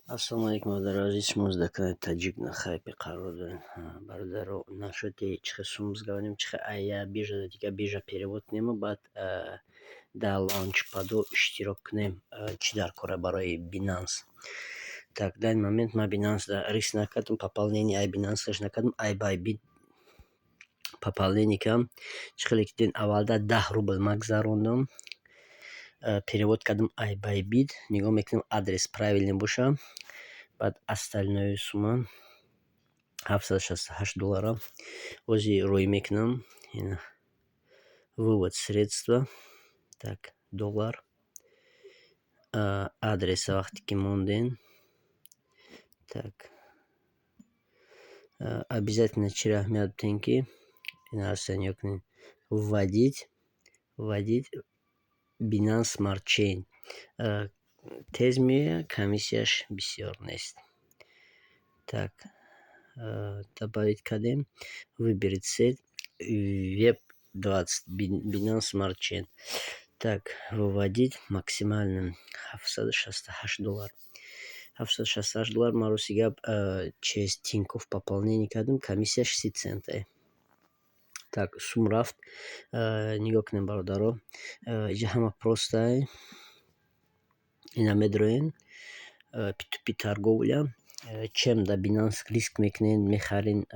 Ассалому алайкум, бародари азиз, шумо дар канали Таҷик на хайпе қарор дорем. Бародаро, насчёти чӣ хел сум бизгаронем, чӣ хел ая биржа да дигар биржа перевод кунему, баъд дар лаунчпадо иштирок кунем, чӣ дар кора барои Binance. Так, данный момент ман Binance риск накардам, пополнение ай Binance риш накардам, ай Bybit пополнение кардам. Чӣ хеле ки дидем, аввалда 10 рубл ман гузарондам, перевод кардам ай Bybit. Нигоҳ мекунем, адрес правильный боша, баъд остальное сумма 768 доллара ози рӯй мекунам. Вывод средства, так, доллар, адреса вақте ки мондем, так, обязательно чиро аҳамият бидиҳем, ки ина нигоҳ кунед, вводить Binance Smart Chain тез меояд, комиссияш бисёр нест. Так, добавить кардем, выберить сеть BEP 20 Binance Smart Chain. Так, выводить максимально 768 доллар. 768 доллар ман, рости гап, через Тинькофф пополнение кардам, комиссияш 30 центае. Так, сум рафт. Нигоҳ кунед, бародаро, инҷа ҳама простае. Ина медроем P2P торговля, чем дар Binance риск мекунед, мехаред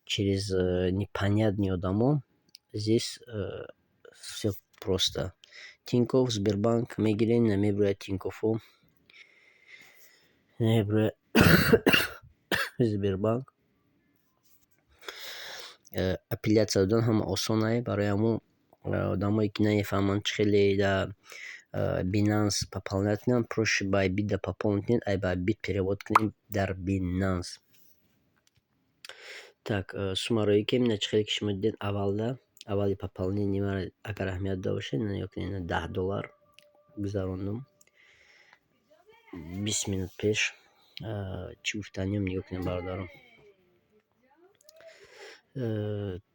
через непонятные одамо, здесь всё просто. Тинькофф, Сбербанк мегирем, ина мебирояд Тинькоффо, мебирояд Сбербанк. Апелляция додан ҳама осонае барои ҳамун одамое ки намефаҳманд, чӣ хеле дар Binance пополнять кунанд, проще Bybit да пополнить кунед, ай Bybit перевод кунед дар Binance. Так, сумма рӯи ки ина чӣ хеле ки шумо дидед, аввалда аввали пополнение маро агар аҳамият дода бошед, нигоҳ кунед, 10 доллар гузарондум 20 минут пеш. Чӣ гуфтаниям, нигоҳ кунед, бародарон.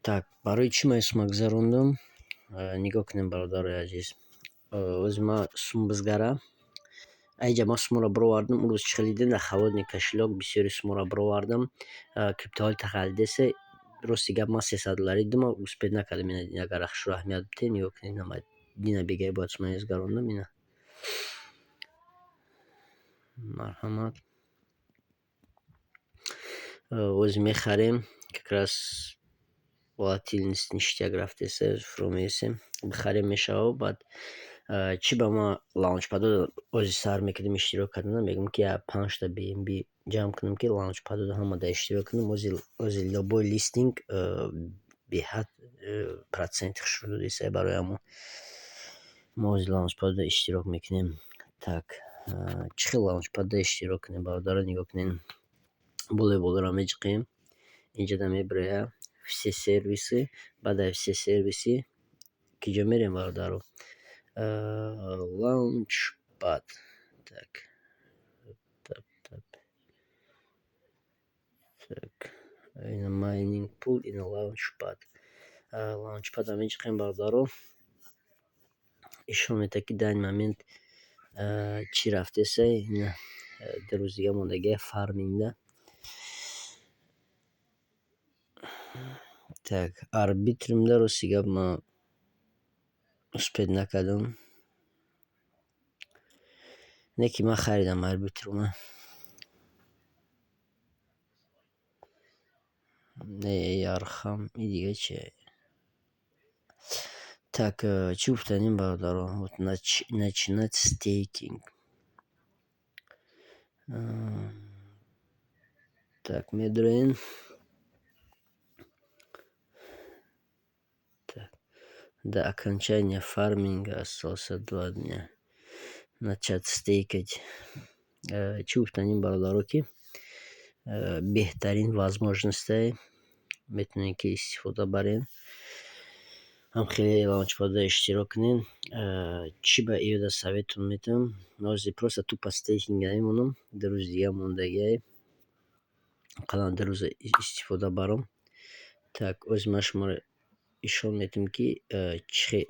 Так, барои чӣ ман ин сумма гузарондум? Нигоҳ кунед, бародарои азиз. Ози ман сум бизгара. Айҷа ман суммаро бировардам, он рӯз чӣ хеле дидем, дар холодный кошелёк бисёри суммаро бировардам. Криптовалюта харидесе, рости гап, ман 300 долларӣ дидам, успеть накардам. Агар шуро аҳамият бидиҳед, нигоҳ кунед, дина бегаи бояд сумма гузарондам ина. Марҳамат. Ози мехарем, как раз волатильность ништяк рафтеса, фуро мерасем, бихарем, мешава. Баъд чӣ ба ма лаунчпадо ози сар мекардем иштирок карданам, мегӯям, ки панҷта BNB ҷамъ кунам, ки лаунчпадода ҳамада иштирок кунам. Ози любой листинг беҳад проценти хушро додеса, барои ҳамон мо ози лаунчпадода иштирок мекунем. Так, чӣ хел лаунчпадода иштирок кунем, бародаро, нигоҳ кунед. Болои болоро меҷиқем, инҷода мебирояд все сервисы, баъд аз все сервисы киҷо мерем, бародаро? Лаунчпад. Так, так, так, ина майнинг пул, ина лаунчпад. Лаунчпадро меҷиқем, бародаро. Ишон метавад, ки данный момент чӣ рафтеса, ина 2 рӯз дига мондагиа фармингда. Так, Арбитрумда, рости гап, ман успеть накардам. Не ки ман харидам Арбитрума. Не, Ярхам, и дига чи? Так, чӣ гуфтанем, бародаро? Начинать стейкинг. Так, медроем. До окончания фарминга остался 2 дня. Начать стейкать. Чӣ гуфтанем, бародаро, ки беҳтарин возможностае, метавонед, ки истифода баред. Ҳам хеле лаунчпадода иштирок кунед. Чӣ ба иёда советон метавам? Ози просто тупо стейкинга мемонам, 2 рӯзи дига мондагиае. Ақаллан 2 рӯза истифода барам. Так, ози ман шуморо ишон метавам, ки чӣ хел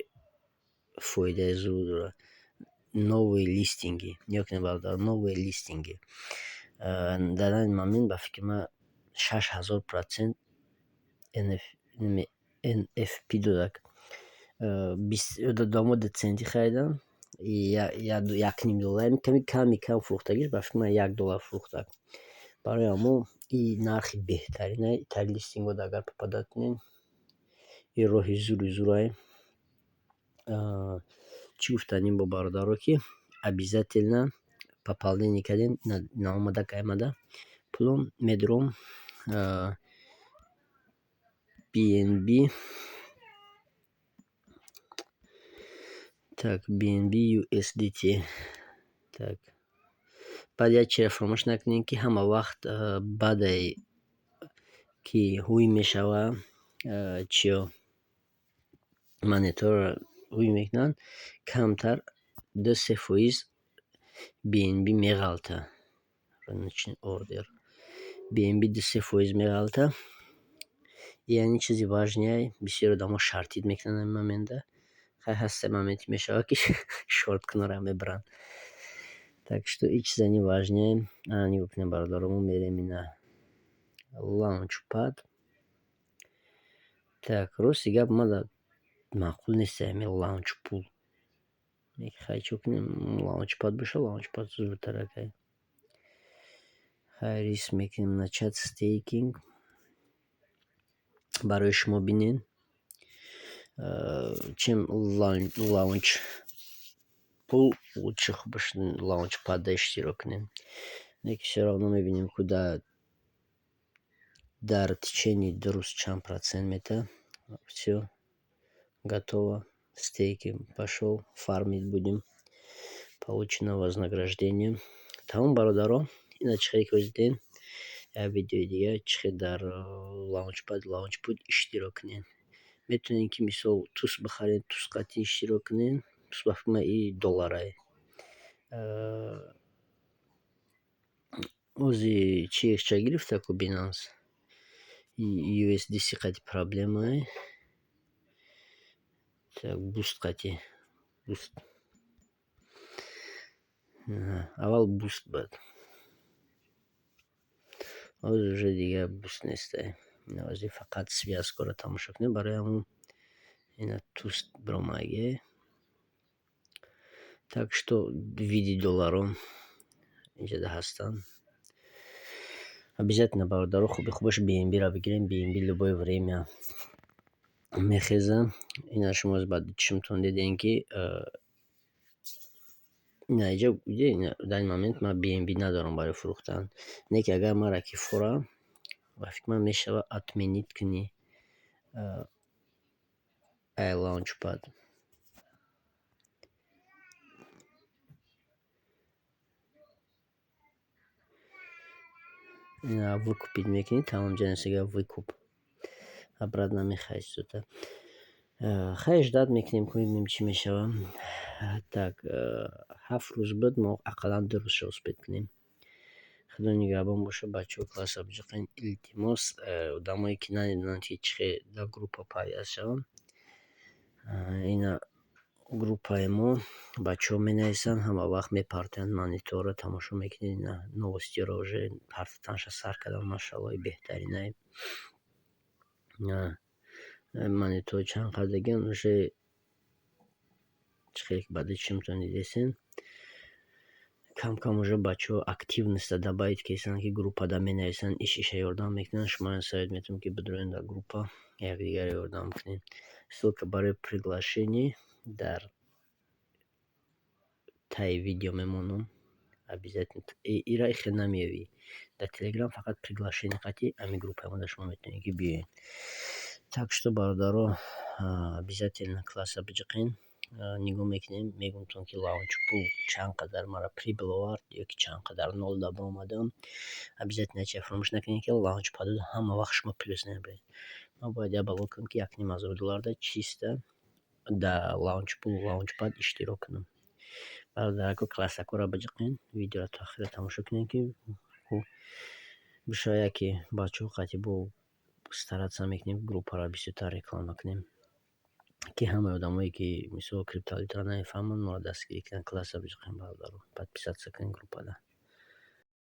фоидаи зуд дорад. Новые листинги нигоҳ кунед, бародар, новые листинги. Дар данный момент, ба фикри ман, 6000% NFP додак. Домо 2 центи харидам, 1,5 доллар, ками кам фурӯхтагиш, ба фикри ман, 1 доллар фурӯхтак. Барои ҳамон ин нархи беҳтаринай тари листингҳо. Агар попадать кунед, ин роҳи зури зурай. Чӣ гуфтанем бо бародаро, ки обязательно пополнение кардем, наомада аймада пулом медуром BNB. Так, BNB USDT. Так, баъд як чизро фаромӯш накунед, ки ҳама вақт баъде ки ҳуй мешава, чиё монетаро ҳуй мекунанд, камтар 2-3% BNB меғалта. Ордер BNB 2-3% меғалта. Яъне чизи важный ай, бисёр одамо шортить мекунанд ҳамин момента. Хай, ҳаста моменте мешавад, ки шорткунора мебаранд. Так что ин чизани важный ай. Ана, нигоҳ кунед, бародаро, мо мерем ина launchpad. Так, рости гап, мада маъқул нест ҳамин launchpool. Хай, чӣ кунем, launchpad боша, launchpad зудтарак ай. Хай, риск мекунем, начать стейкинг. Барои шумо бинед, чем launchpool лучше, хубаш launchpad да иштирок кунем. Лекин всё равно мебинем, ку дар течение 2 рӯз чанд процент метавад. Всё готово, стейкинг пошёл, фармить будем, получено вознаграждение. Тамом, бародаро, ина чӣ хеле ки ҳозир дидем, як видеои дигар, чӣ хел дар launchpad, launchpool иштирок кунед. Метавонед, ки мисол туз бихаред, туз қатъӣ иштирок кунед. Туз, ба фикри ман, и долларае. Ози чи ча гирифта ку Binance, USDC қати проблемае. Так, Boost қати, Boost, аввал Boost буд, ҳозир уже дигар Boost нестае. Ҳозир фақат связкаро тамошо кунед. Барои ҳамон ина туз биромадагиае. Так что види долларон инҷода ҳастанд. Обязательно, бародаро, хуби хубаш BNB-ро бигирем. BNB любое время мехеза. Ина шумо ба чишмтон дидем, ки ина инҷа, дар ин момент ман BNB надорам барои фурӯхтан. Не ки агар маро ки фура, ба фикри ман, мешавад отменить кунӣ ай launchpad. Ина выкупить мекунӣ, тамом, ҷанисига выкуп, обратно мехарӣ чизота. Хай, ждать мекунем, ку мебинем, чӣ мешавад. Так, 7 рӯз буд, мо ақаллан 2 рӯзша успеть кунем. Худо нигаҳбон бошад, бачаҳо, класса биҷиқен, илтимос. Одамое ки намедонанд, ки чӣ хел дар группа пайваст шаванд, ина группаи мо, бачаҳо менависанд, ҳама вақт мепартоянд мониторро, тамошо мекунед. Ина новостиҳоро уже партотанша сар карданд, машаалло, беҳтаринае. Монитор чанд қадр уже чӣ хеле ки ба чишмтон дидесен, кам кам уже бачаҳо активностьро добавить карданд, ки группада менависанд, иш иша ёрдам мекунанд. Шуморо совет метавонам, ки бидуроед дар группа, якдигарро ёрдам кунед. Ссылка барои приглашение дар таи видео мемонам обязательно. Ира ихел намеёвӣ дар Телеграм, фақат приглашение қатъи ҳамин группаи мо шумо метавонед, ки биёед. Так что, бародаро, обязательно класса биҷиқен. Нигоҳ мекунем, мегӯмтон, ки launchpool чанд қадар маро прибыль овард ё ки чанд қадар нол да баромадам. Обязательно ҳеча фаромӯш накунед, ки launchpad ҳама вақт шумо плюс намебаред. Ман бояд як бало кунам, ки 1,5 ҳазор долларда чисто дар launchpool, launchpad иштирок кунам. Бародарако, классакҳоро биҷиқен, видеоро то охира тамошо кунед, ки бишояд, ки бачаҳо қатъи бо стараться мекунем, группаро бисёртар реклама кунем. Ки ҳамаи одамое, ки мисол криптовалютаро намефаҳманд, моро дастгирӣ кунанд, класса биҷиқем, бародаро, подписаться кунед группада.